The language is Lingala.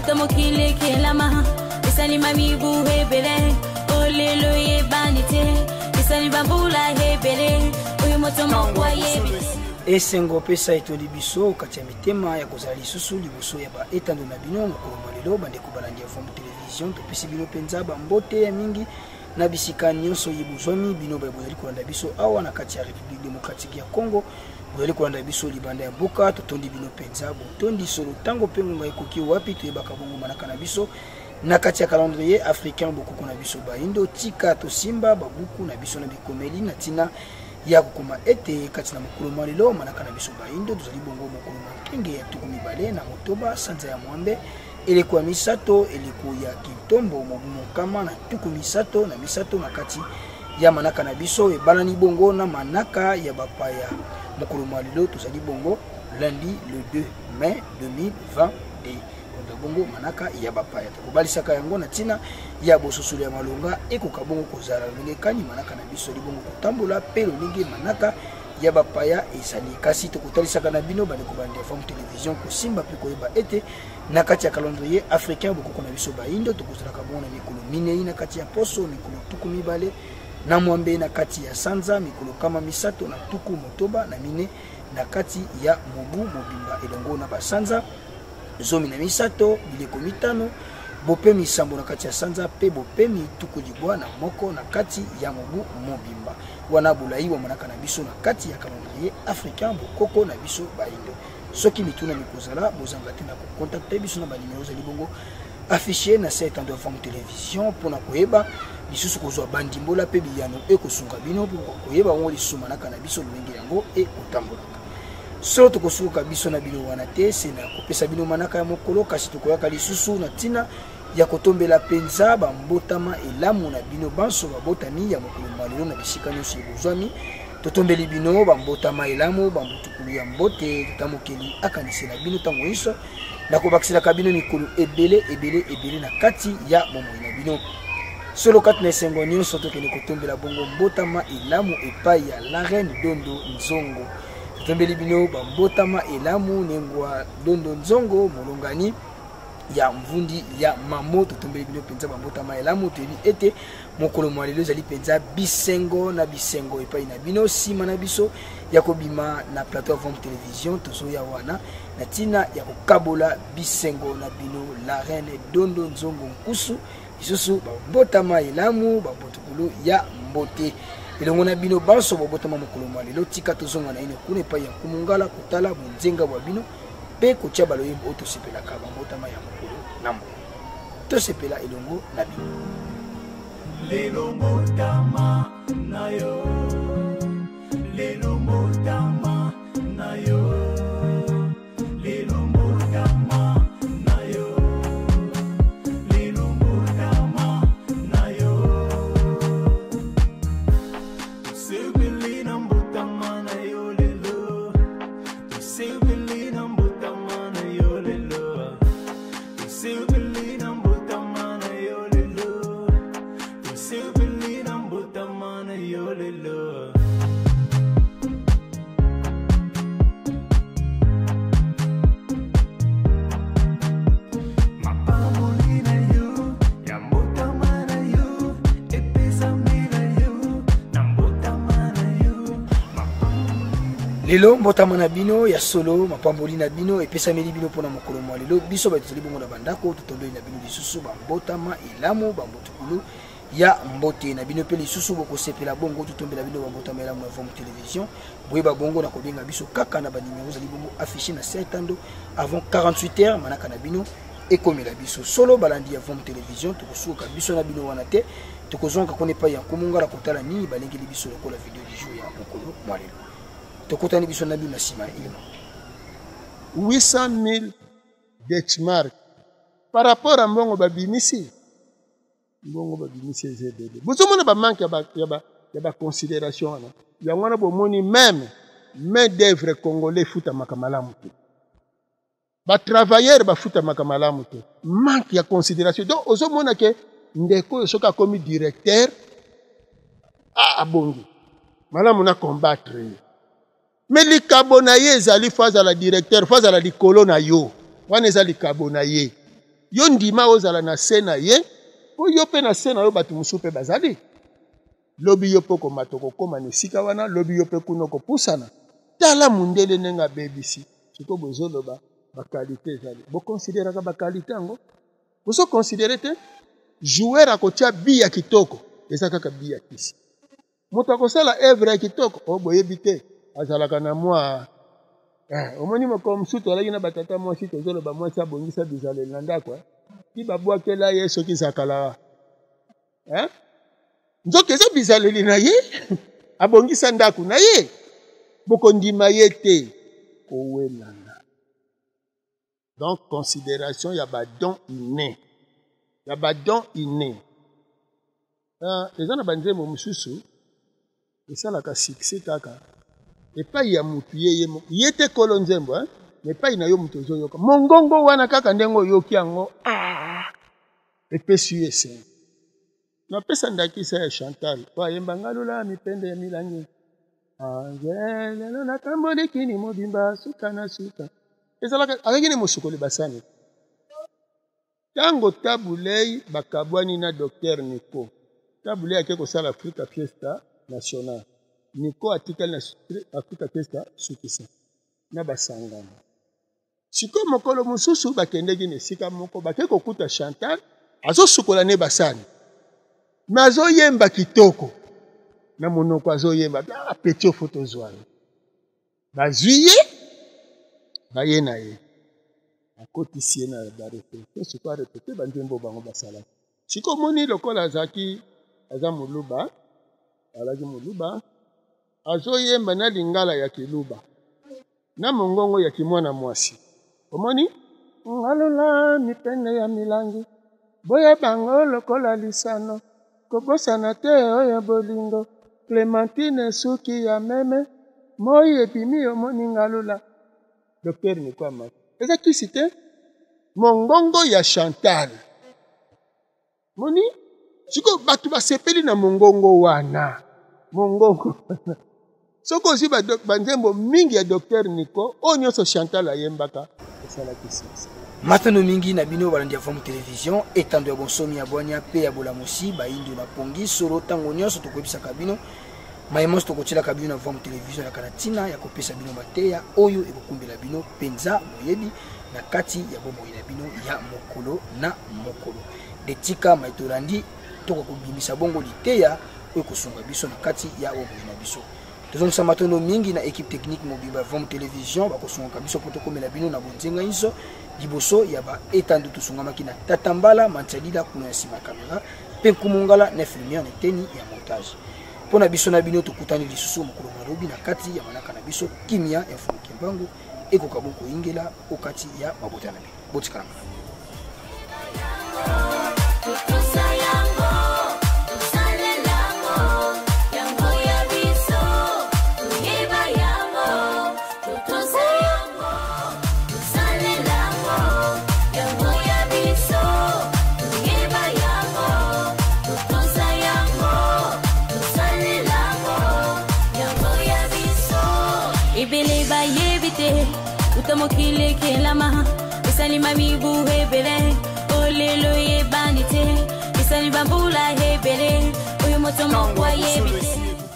Uta mokili ekelama esalima mibu ebele olelo eyebani te esali bambula ebele oyo moto moko ayebi te. Esengo pesa etondi biso kati ya mitema ya kozala lisusu liboso ya ba etando na bino mokolo mwa lelo. Bandeko balandi ya Vombo Television, topesi bino mpenza ba mbote ya mingi na bisika nyonso ye bozwami. Bino baye bozali kolanda biso awa na kati ya Republique Democratique ya Congo, bozali kolanda biso libanda ya mboka, totondi bino mpenza botondi solo. Ntango mpe ngonga ekoki wapi toyebaka bongo manaka na biso na kati ya calendrier africain, bokoko na biso baindo. Tika tosimba babuku na biso na bikomeli na ntina ya kokoma ete kati na mokolo mwa lelo manaka na biso baindo tozali bongo mokolo mwa nkenge ya 26 sanza ya mwambe eleko ya misato, eleko ya kintombo, mobu 133 na kati ya manaka na biso ebalani bongo na manaka ya bapaya. Mokolo mwa lelo tozali bongo lundi le 2 mai 2022, bongo manaka ya bapaya tokobalisaka yango na ntina ya bososoli ya malonga ekoka bongo kozala lolenge kani manaka na biso libongo kotambola mpe lolenge manaka ya bapaya ezali. Kasi tokotalisaka na bino bandeko balandi ya Vam Television kosimba mpe koyeba ete na kati ya calendrier africain bokoko na biso baindo tokozalaka bongo na mikolo minei na kati ya poso, mikolo 28 na kati ya sanza, mikolo 364 na kati ya mobu mobimba, elongo na basanza 13, bileko mitano, bopemi sambo na kati ya sanza mpe bopemi 91 na kati ya mobu mobimba. Wana bolai wa manaka na biso na kati ya calendrier africain bokoko na biso baindo. Soki mituna mikozala, bozanga te na kocontacte biso na banimero ezali bongo affiché na site de Vam Television mpona koyeba lisusu kozwa bandimbola mpe biyano ekosunga bino mpo koyeba yango lisusu manaka na biso lolenge yango ekotambolaka. Solo tokosuka biso na bino wana te, se na kopesa bino manaka ya mokolo, kasi tokoyaka lisusu na ntina ya kotombela mpenza bambotama elamu na bino banso babotami ya mokolo mwa lelo na bisika nyonso ebozwami. Totombeli bino bambotama elamu, bambutukulu ya mbote. Tata Mokeli akanisela bino ntango nyonso na kobakiselaka bino mikolo ebele ebele ebele na kati ya bomoi na bino. Solo kati na esengo nyonso tokende kotombela bongo mbotama elamu epai ya la reine Dondo Nzongo. Totombeli bino bambotama elamu nengwa Dondo Nzongo molongani ya mvundi ya mamo. Totombeli bino mpenza bambotama elamu. Toyebi ete mokolo mwa lelo ezali mpenza bisengo na bisengo epai na bino. Nsima na biso ya kobima na plateau ya Vom Television, tozoya wana na ntina ya kokabola bisengo na bino. La reine Dondo Nzongo Nkusu lisusu babotama elamu, babotukulu ya mbote elongo na bino banso bobotama mokolo mwa lelo. Tika tozonga na ino kuna epai ya Nkumu Ngala kotala bonzenga bwa bino mpe kotia baloyembo oyo tosepelaka bambotama ya mokolo na mokolo. Tosepela elongo na bino. Lelo mbotama na yo, lelo mbotama na yo, lelo mbotama na yo, lelo mbotama na yo. Tosepeli na mbotama na yo lelo, tosepeli na mbotama na yo lelo, tosepeli na mbotama na yo lelo, tosepeli na mbotama na yo lelo. Mapamboli na yo ya mbotama na yo epesami na yo na mbotama na yo. Lelo mbotama na bino ya solo, mapamboli na bino epesameli bino mpona mokolo mwa lelo. Biso bato tozali bongo na bandako, totondoli na bino lisusu bambotama elamu, bambotukulu ya mbote na bino mpe lisusu bokosepela bongo totombela bino bambotama elamu na Vom Television. Boyeba bongo na kobenga biso kaka na banimero ezali bongo affiché na setando avant 48 heures manaka na bino ekomela biso. Solo balandi ya Vom Television, tokosuka biso na bino wana te, tokozonga kuna epai ya Nkumu Ngala kotala nini balengeli biso lokola video du jour ya mokolo mwa lelo. Tokutani biso na bino na nsima ya ilima. 800 000 Deutschmark par rapport à mbongo babimisi, mbongo babimisi eza ebele. Bozomona ba manque ya ba considération wana. Yango wana bomoni même main d'œuvre congolais efutamaka malamu te, ba travailleurs bafutamaka malamu te, manque ya considération. Donc ozomona ke ndeko oyo soki akomi directeur, abongi malamu na combattre ye, mais likabo na ye ezali fo azala directeur, fo azala likolo na yo, wana eza likabo na ye. Yo ndima ozala na se na ye, mpo yo mpe na se na yo bato mosusu mpe bazali. Lobi yo mpe okomata okokoma na esika wana, lobi yo mpe kuna okopusana. Tala mundele ndenge abebisi. Sikoyo bozoloba bakalite ezali. Bokonsideraka bakalite yango? Bozo considere te? Joueur akotia bi ya kitoko, eza kaka bi ya kisi. Moto akosala œuvre ya kitoko, oh boyebi te, azalaka na mwa eh, omoni mokolo mosusu tozalaki na batata mwasi tozoloba mwasi abongisa bizaleli na ndako eh? Ti babwakela ye soki zakala eh? Nzoka eza bizaleli na ye, abongisa ndako na ye, bokondima ye te, kowelana. Donc considération ya ba don inné, ya ba don inné. Eza na banzembo mosusu esalaka succès kaka epai ya mutu ye ye moko, ye te kolo nzembo hein? Mais epai na yo mutu ozoyoka mongongo wana kaka ndenge oyoki yango, epesi yo esengo. Napesa ndakisa ya Chantal oyo ayemba ngalula mipende ya milangi Angel lelo natamboli kini mobimba suka na suka. Ezalaka azalaki ne mosukoli basani. Tango Tabu Ley bakabwani na Docteur Nico, Tabu Ley ake kosala Africa Fiesta National. Nico atikali na Africa Fiesta sukisa na basangana. Sikoyo mokolo mosusu bakendeki na esika moko, bake kokuta Chantal azosukola ne basani, me azoyemba kitoko na monoko, azoyemba ah, petit ofo tozwa ye. Bazwi ye, baye na ye, bakotisi ye na barepete. Sikoyo arepete banzembo bango basalaki. Sikoyo omoni lokola azalaki aza moluba, azalaki moluba, azoyemba na lingala ya kiluba na mongongo ya kimwana mwasi. Omoni? Ngalola mipende ya milangi, boya bango lokola lisano, kobosana te oyo bolingo, Clementine suki ya meme, moi ebimi omoni ngalula. Docteur Nikwama, eza kisi te? Mongongo ya Chantal. Moni? Sikoyo bato basepeli na mongongo wana. Mongongo wana. Soki ozwi banzembo mingi ya Docteur Nico, oyo nyonso Chantal ayembaka, esalaki succès. Matondo mingi na bino balandi ya Vomu Television, etando ya bonsomi ya bwania pe ya bolamusi, bayindo na pongi solo tango nyonso tokoyebisaka bino maye manso tokotielaka bino na Vomu Television elaka na ntina ya kopesa bino mateya oyo ekokumbela bino mpenza boyebi na kati ya bomoi na bino ya mokolo na mokolo. De tika mai tolandi tokoka kobimisa bongo liteya oyo ekosunga biso na kati ya bomoi na biso. Tozongisa matondo mingi na equipe technique mobimba ya Vomu Television, bakosungaka biso mpo tokomela bino na bonzenga inso liboso ya ba etando. Tosungamaki na Tata Mbala Mantialida kuna ya nsima ya kamera mpe Nkumu Ngala na lumière na eteni ya montage. Mpo na biso na bino tokutani lisusu mokolo mwa lobi na kati ya manaka na biso kimia ya Mfumu Kimbangu ekoka bon koyingela o kati ya mabota na bino. Botikala malamu. Ebele bayebi te uta mokili ekelama esalima mibu ebele olelo eyebani te esali bambula ebele oyo moto moko ayebi te.